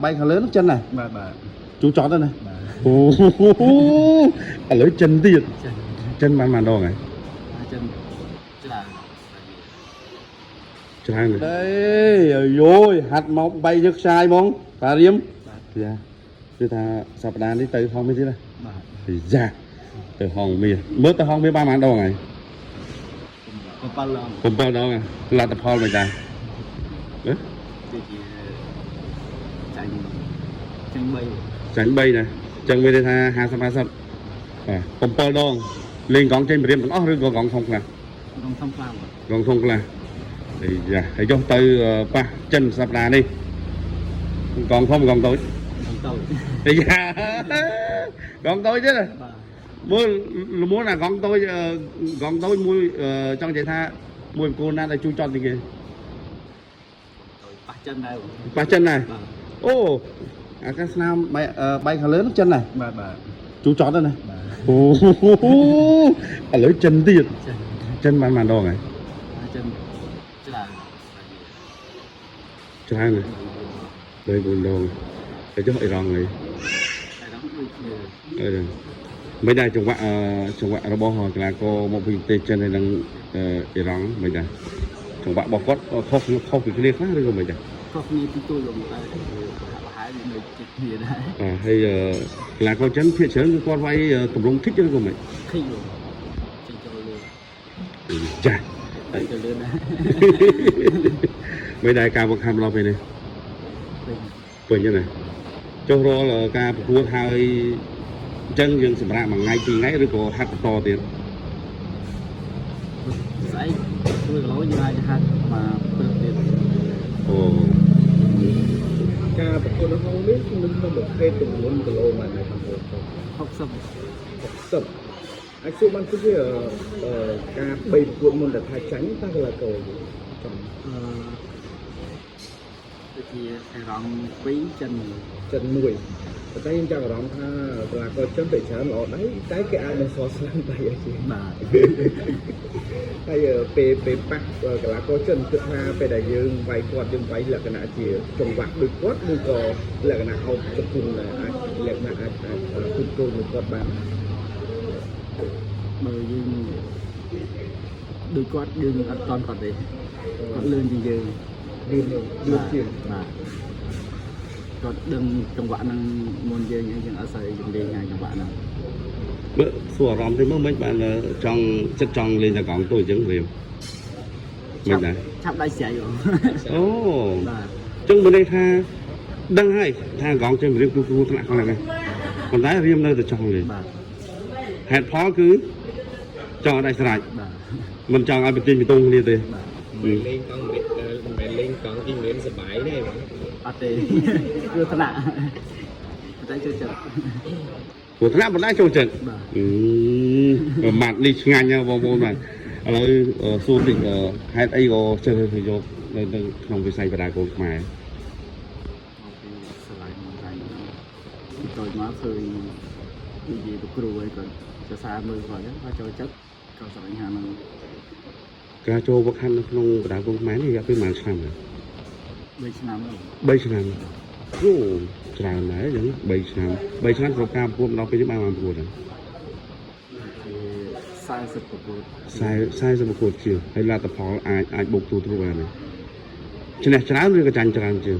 បែកខាងលើនោះចិនណា បាទបាទ ជូរចត់ទៅណា បាទ អូឥឡូវចិនទៀត ចិន ចិនបានប៉ុន្មានដងហើយ ចិនច្រើន ច្រើនទេអាយយហាត់មកបែកញឹកខ្ចាយហ្មងបារៀម បាទ យ៉ាគឺថាសប្តាហ៍នេះទៅហងមាសទៀតណា បាទ យ៉ាទៅហងមាសមើលទៅហងមាសបានប៉ុន្មានដងហើយ 7ដង 7ដងហើយលទ្ធផលមិនដែរហ៎ គឺជាចាញ់ចាញ់3 ចាញ់3ណាចឹងមានន័យថា50 50បាទ7ដងលេងកង់ចេញរៀមទាំងអស់ឬក៏កង់ធំខ្លះ កងធំខ្លាំង កងធំខ្លះអីយ៉ាហើយចុះទៅប៉ះចិនសប្តាហ៍នេះកងធំកងតូច កងតូច អីយ៉ាកងតូចទេណា បាទ មើលល្មមណាកងតូចកងតូចមួយចង់និយាយថាមួយបង្គោលណាដែលជួយចត់ជាងគេ តូចប៉ះចិនដែរ ប៉ះចិនដែរ បាទ អូអាកាសស្នាមបែកបែកខាងលើនោះចិនដែរ បាទបាទ ជួយចត់ទៅណា បាទ អូឥឡូវចិនទៀត ចិន ចិនបានប៉ុន្មានដងហើយ ចិនច្រើន ច្រើនទេបីបួនដងហើយចុះអ៊ីរ៉ង់ហើយ តែដល់ដូចគ្នា អឺមិនដែរចង្វាក់ចង្វាក់របស់កីឡាករមកពីប្រទេសចិនហើយនិងអ៊ីរ៉ង់មិនដែរចង្វាក់របស់គាត់ខុសខុសពីគ្នាខ្លះឬក៏មិនដែរ ខុសគ្នាទីទូលំតែប្រហែលវានៅជិតគ្នាដែរ បាទហើយកីឡាករចិនភាគច្រើនគឺគាត់វាយទម្រង់ធីកឬក៏មិន ខិចចេញចូលលឿន ចាស់ ទៅលឿនដែរ មិនដែរការបង្ខំដល់ពេលនេះ ពេញ ពេញហ្នឹងណាចុះរាល់ការប្រកួតហើយអញ្ចឹងយើងសម្រាប់មួយថ្ងៃពីរថ្ងៃឬក៏ហាត់បន្តទៀត ស្អែកធ្វើគីឡូយើងអាចហាត់មកព្រឹកទៀត អូ ការប្រកួតនៅក្នុងនេះនឹងក្នុងប្រភេទទម្ងន់គីឡូប៉ុន្មានដែរបងប្អូន 60 60អាចសួរបានគឺវាការបីប្រកួតមុនដែលថាចាញ់តើកីឡាករចង់ អឺដូចជាអេរ៉ង់2ចិន ចិនមួយប៉ុន្តែខ្ញុំចាប់អារម្មណ៍ថាកីឡាករចិនទៅច្រើនល្អដែរតែគេអាចនឹងសល់ស្នាមដៃឲ្យជាង បាទ ហើយពេលពេលប៉ះកីឡាករចិនគិតថាពេលដែលយើងវាយគាត់យើងវាយលក្ខណៈជាចង្វាក់ដូចគាត់ឬក៏លក្ខណៈអោបជង្គង់ដែរអាចលក្ខណៈអាចអាចគ្រប់គ្រងមួយគាត់បាន បើយើងដូចគាត់យើងអត់តន់គាត់ទេគាត់លឿនជាងយើង លឿនលឿនជាង បាទគាត់ដឹងចង្វាក់ហ្នឹងមុនយើងអីយើងអត់សូវជំនាញហើយចង្វាក់ហ្នឹង មើលសួរអារម្មណ៍ទេមើលមិនបានចង់ចិត្តចង់លេងតែកង់ទូអញ្ចឹងរៀមមិនដែរ ឆាប់ដៃស្រាយបង អូ បាទ ចឹងមានន័យថាដឹងហើយថាកងចេញរៀមគឺគ្រោះថ្នាក់ខ្លាំងណាស់ប៉ុន្តែរៀមនៅតែចង់លេង បាទ ហេតុផលគឺចង់ឲ្យដាច់ស្រេច បាទ មិនចង់ឲ្យបញ្ចេញបញ្ទងគ្នាទេ បាទ មិនលេងកង់មិនមែនលេងកង់ទីមិនសបាយទេបង អត់ទេគ្រោះថ្នាក់តែចូលចិត្ត គ្រោះថ្នាក់ប៉ុន្តែចូលចិត្ត បាទ អឺម៉ាត់នេះឆ្ងាញ់ណាស់បងប្អូនបាទឥឡូវសួរតិចហេតុអីក៏ជ្រើសរើសយកនៅក្នុងវិស័យបដាកូនខ្មែរ មកពីស្រឡាញ់មកតែពីតូចមកឃើញនិយាយទៅគ្រូអីគាត់សរសើរមើលគាត់គាត់ចូលចិត្តក៏ស្រឡាញ់ហាហ្នឹង ការចូលវឹកហាត់នៅក្នុងបដាកូនខ្មែរនេះរយៈពេលប៉ុន្មានឆ្នាំហើយ 3ឆ្នាំហើយ 3ឆ្នាំអូច្រើនដែរអញ្ចឹង3ឆ្នាំ3ឆ្នាំគ្រប់ការប្រកួតមកដល់ពេលនេះបានបានប្រកួតហើយ ជា40ប្រកួត 40 40ប្រកួតជាងហើយលទ្ធផលអាចអាចបុកទូទ្រូបានទេឈ្នះច្រើនឬក៏ចាញ់ច្រើនជាង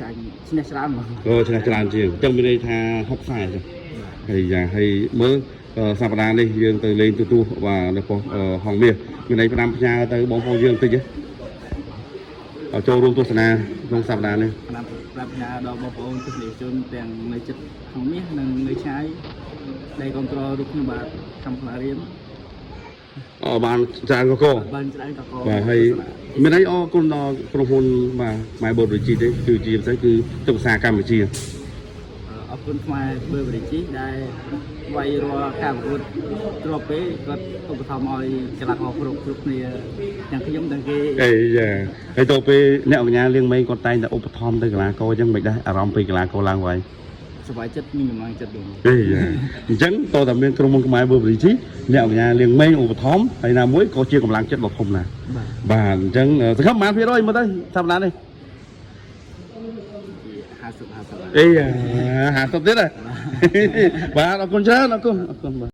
ចាញ់ឈ្នះច្រើនហ្មង អូឈ្នះច្រើនជាងអញ្ចឹងមានន័យថា60 40ចឹងហើយយ៉ាហើយមើលសប្តាហ៍នេះយើងទៅលេងទូទួបាទនៅប៉ុស្តិ៍ហងមាសមានន័យផ្ដាំផ្ញើទៅបងប្អូនយើងបន្តិចហ៎ឲ្យចូលរួមទស្សនាក្នុងសប្តាហ៍នេះ ប្រាប់ប្រាប់ញ៉ាដល់បងប្អូនទស្សនិកជនទាំងនៅចិត្តក្នុងមាសនិងនៅឆ្ងាយដែលគ្រប់គ្រងរូបខ្ញុំបាទកំផ្លារៀម អបានច្រើនកក បានច្រើនកក បាទហើយមានអីអរគុណដល់ក្រុមហ៊ុនបាទខ្មែរបូតវិជីទេគឺជាពិសេសគឺទឹកភាសាកម្ពុជា អរគុណខ្មែរបឺបរិជីដែលវាយរាល់ការប្រកួតទ្របពេលគាត់ឧបត្ថម្ភឲ្យកីឡាករគ្រប់គ្រប់គ្នាទាំងខ្ញុំទាំងគេ អេយ៉ាហើយទៅពេលអ្នកអង្គញាលៀងមេងគាត់តែងតែឧបត្ថម្ភទៅកីឡាករអញ្ចឹងមិនដែរអារម្មណ៍ពេលកីឡាករឡើងវាយ សប្បាយចិត្តមានកម្លាំងចិត្តវិញ អេយ៉ាអញ្ចឹងតើតែមានក្រុមហ៊ុនខ្មែរបូតវិជីអ្នកអង្គញាលៀងមេងឧបត្ថម្ភហើយណាមួយក៏ជាកម្លាំងចិត្តដ៏ធំដែរ បាទ បាទអញ្ចឹងសង្ឃឹមប៉ុន្មានភាគរយមើលទៅសប្តាហ៍នេះ ជា50 50 អី50ទៀតហ៎បាទអរគុណច្រើនអរគុណអរគុណបាទ។